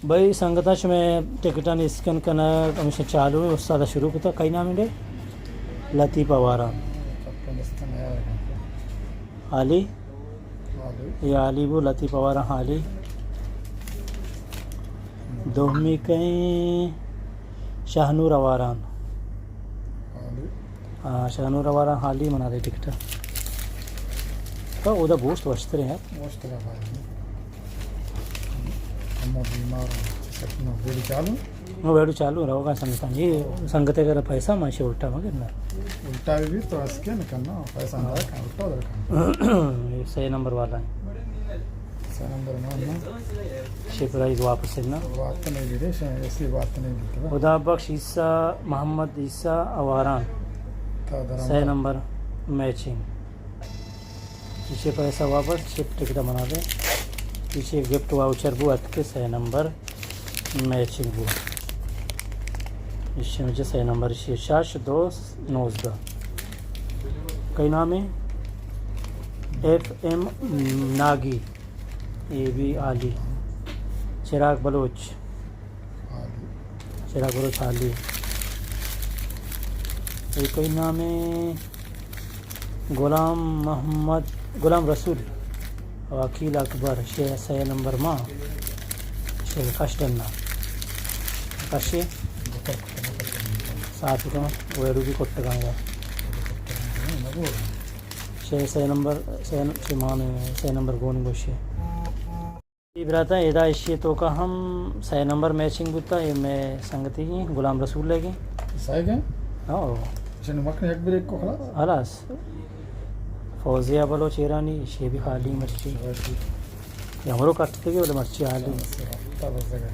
بھئی سنگتاں، شمئے ٹکٹانی اسکین کنگ ہمیشہ چالو ایں۔ استاد ءَ شروع کتگ۔ کئی نام اِنت؟ لطیف آواران۔ حالی؟ حالی۔ اے حالی بو، لطیف آواران حالی۔ دومی کئے ایں؟ شاہنور آواران۔ حالی۔ ہاں، شاہنور آواران حالی، من ءَ دے ٹکٹ۔ تو اودا گوشت وشتر ایں یار۔ گوشت کا بھائی۔ ہم بیمار ہیں۔ سکنا ویڈیو چالو؟ ہاں، ویڈیو چالو، روگا سنگتاں۔ اے سنگتے کرا پیسہ ما شے الٹا مگر نا۔ الٹا بھی تو اسکین کرنا، پیسہ نہ رکھا، الٹا رکھا۔ اے سئے نمبر والا ایں۔ سئے نمبر مان نا۔ شے پرائز واپس ایں نا۔ بات نہیں دی رہے، شے ایسی بات نہیں دی۔ خدا بخش عیسیٰ، محمد عیسیٰ آواران۔ سئے نمبر میچنگ۔ ایشی پیسہ واپس، ایشی ٹکٹ بنا دے۔ ایشی گفٹ واؤچر بو اتکے، سئے نمبر میچنگ بو۔ ایشی مجھے سئے نمبر، ایشی شش دو نوزدہ۔ کئی نام ایں؟ F M Nagi. اے بھی حالی۔ چراغ بلوچ۔ چراغ بلوچ حالی۔ اے کئی نام ایں؟ غلام محمد، غلام رسول، عقیل اکبر، شے سئے نمبر ما، شے کش ڈنا۔ کشے؟ سات کم، ویڈو بھی کٹگا یا۔ شے سئے نمبر، سئے، شے مان، سئے نمبر گون گوشے۔ اے براتاں، ادا ایشی توکا ہم سئے نمبر میچنگ بوتا، اے مئے سنگتی ایں، غلام رسول لگے۔ سئے گئے؟ ہاں۔ ایشی نمک نے یک بریک کو خلاص؟ خلاص۔ فوزیہ بلوچ ایرانی، ایشی بھی حالی مرچی۔ اچھا، ٹھیک۔ یہ ہمرو کٹتے گئے، بولے مرچی حالی۔ اچھا،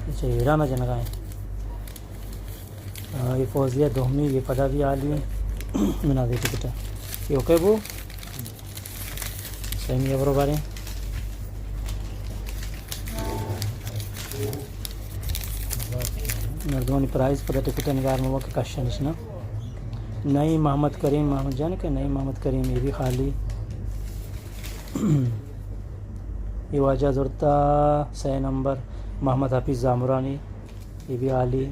اچھا، ایران جنگا ایں۔ آ، اے فوزیہ دومی، اے پدا بھی حالی۔ من ءَ دے ٹکٹ۔ اے اوکے بو؟ سیمی ابرو باریں۔ مردمانی پرائز پدا ٹکٹ نگار مبا کہ کشنش نا۔ نعیم محمد کریم، محمد جان کہ نعیم محمد کریم، اے بھی حالی۔ اے واجہ زرتا سئے نمبر محمد حفیظ زامرانی۔ اے بھی حالی۔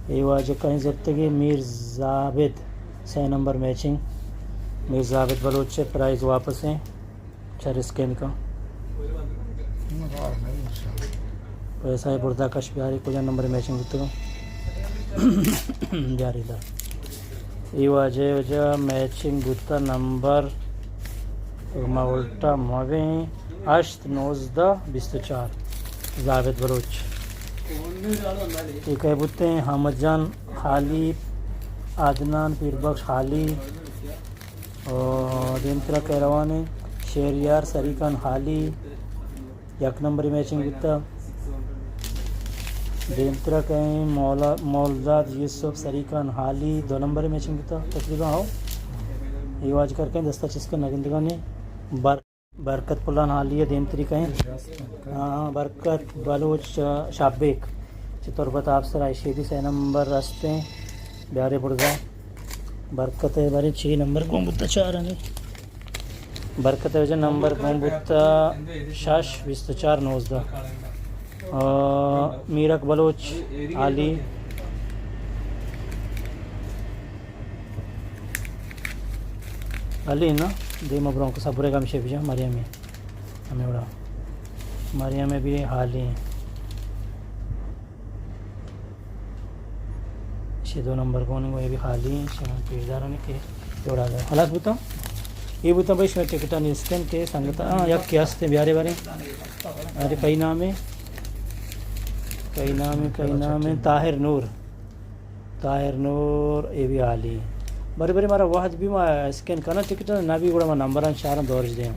اے واجہ کئے زرتگے؟ میر زابد، سئے نمبر میچنگ۔ میر زابد بلوچ ءِ پرائز واپس ایں۔ چر اسکین کا۔ پیسہ اے بردا کش بیاری، کجا نمبر میچنگ بوتگا؟ بیاری دا۔ اے واجہ، واجہ میچنگ بوتا نمبر، ما الٹا مبیں، ہشت نوزدہ بیست و چار، زاہد بلوچ۔ اے کئے بوتیں؟ حامد جان حالی، عدنان پیربخش حالی، اور دیمترا کئے روان ایں؟ شہریار سریکان حالی، یک نمبری میچنگ بوتا۔ دیمترا کئے ایں؟ مولا، مولزاد یوسف سریکان حالی، دو نمبری میچنگ بوتا تقریباً۔ ہو، اے واجہ کر کئے ایں؟ دستا چست کن نگندگانی۔ بر-، برکت پلان حالی ایں، دیمتری کئے ایں؟ ہاں، برکت بلوچ شابیک چہ تربت آپسرا، ایشی دی سئے نمبر است ایں، بیارے برزا۔ برکت ءِ بارے چی نمبر گون بوتا؟ چار ایں۔ برکت ءِ وجہ نمبر گون بوتا شش بیست و چار نوزدہ۔ آ، میرک بلوچ حالی۔ حالی نا، دیما برونکو صبرے گم شے بجا، مریم ایں۔ ہمیں وڑا۔ مریم ءِ بھی حالی۔ ایشی دو نمبر گون ایں، اے بھی حالی ایں، ایشی من پیش دارانی کہ جوڑا دا۔ خلاص بوتا؟ اے بوتا بھائی، شما ٹکٹانی اسکین کہ سنگت، ہاں، یک کہ ہستے بیارے بارے۔ ارے، کئی نام ایں؟ کئی نام ایں، کئی نام ایں؟ طاہر نور۔ طاہر نور، اے بھی حالی۔ برے برے مارا وہد بھی ما اسکین کنا ٹکٹ، نہ بھی گڑا ما نمبران چاران دورج دیں۔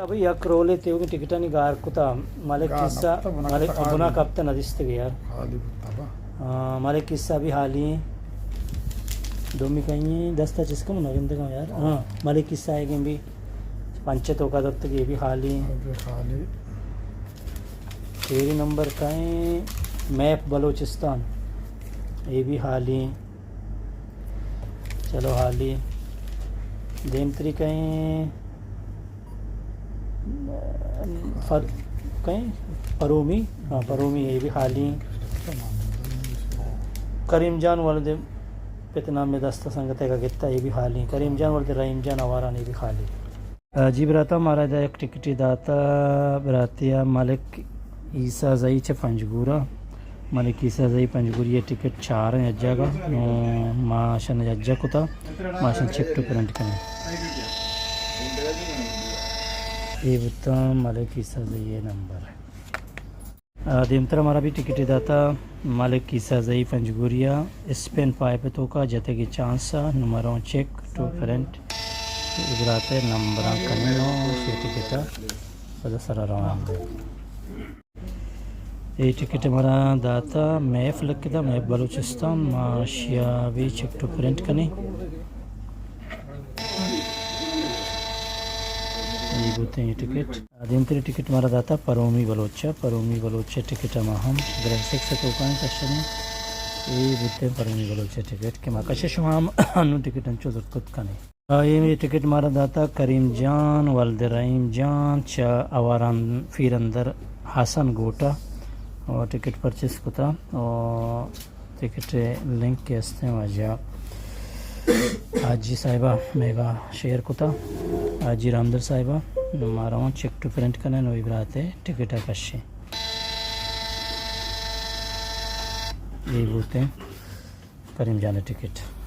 بھئی، یک رولے تیوگیں ٹکٹانی گار کتا، ملک گار نہ کسا، کتا، بنا ملک کتا، بنا خالی۔ کپتا نہ دیستگ یار۔ خالی بوتا با۔ ہاں، ملک کسا بھی حالی ایں۔ دومی کئی ایں؟ دستا چست کن، نہ گندگا یار۔ ہاں، ملک کسا ایگیں بھی پنچ توکا درتگ، اے بھی حالی ایں۔ اے بھی حالی۔ چیری نمبر کئے ایں؟ میپ بلوچستان، اے بھی حالی ایں۔ چلو حالی۔ دیمتری کئے ایں؟ فت-، کئے؟ پرومی، ہاں، پرومی، اے بھی خالی ایں۔ کریم جان ولد پت نام دست سنگت ءَ گتا، اے بھی خالی ایں۔ کریم جان ولد رحیم جان آواران، اے بھی خالی۔ آ، جی براتاں، مارا ادا یک ٹکٹے داتا براتے ءَ ملک عیسی زئی چہ پنجگور ءَ۔ ملک عیسی زئی پنجگوری ءِ ٹکٹ چار ایں یک جاگہ۔ نوں ما اشاں یک جاہ کتا، ما اشاں چیک ٹو پرنٹ کنیں۔ اے بوتاں ملک عیسی زئی ءِ نمبر۔ آ، دیمترا مارا بھی ٹکٹے داتا ملک عیسی زئی پنجگوری ءَ، اسپن فائیو ءِ توکا جتگی چانس ءَ، نوں ما رواں چیک ٹو پرنٹ۔ اے برات ءِ نمبراں کنیں نوں، اے ٹکٹ ءَ پدا سرا روان بیں۔ اے ٹکٹ مارا داتا میف لکھتا، میف بلوچستان، ما اشیا بھی چیک ٹو پرنٹ کنیں۔ اے بوتیں اے ٹکٹ۔ دیمتری ٹکٹ مارا داتا پرومی بلوچ ءَ، پرومی بلوچ ءِ ٹکٹ ءَ ما ہم گرینڈ سکس ءِ توکا ایں کشگ ءَ۔ اے بوتیں پرومی بلوچ ءِ ٹکٹ کہ ما کشیں، شما ہم انوں ٹکٹ انچو زرت کت کنیں۔ آ، اے ٹکٹ مارا داتا کریم جان ولد رحیم جان چہ آواران پیرندر حسن گوٹا، او ٹکٹ پرچیز کتا، او ٹکٹ ءِ لنک کہ استیں واجہ حاجی صاحبہ میگا شیئر کتا، حاجی رحمدل صاحبہ۔ نوں ما رواں چیک ٹو پرنٹ کنیں، نوں اے برات ءِ ٹکٹ ءَ کشیں۔ اے بوتیں کریم جان ءِ ٹکٹ۔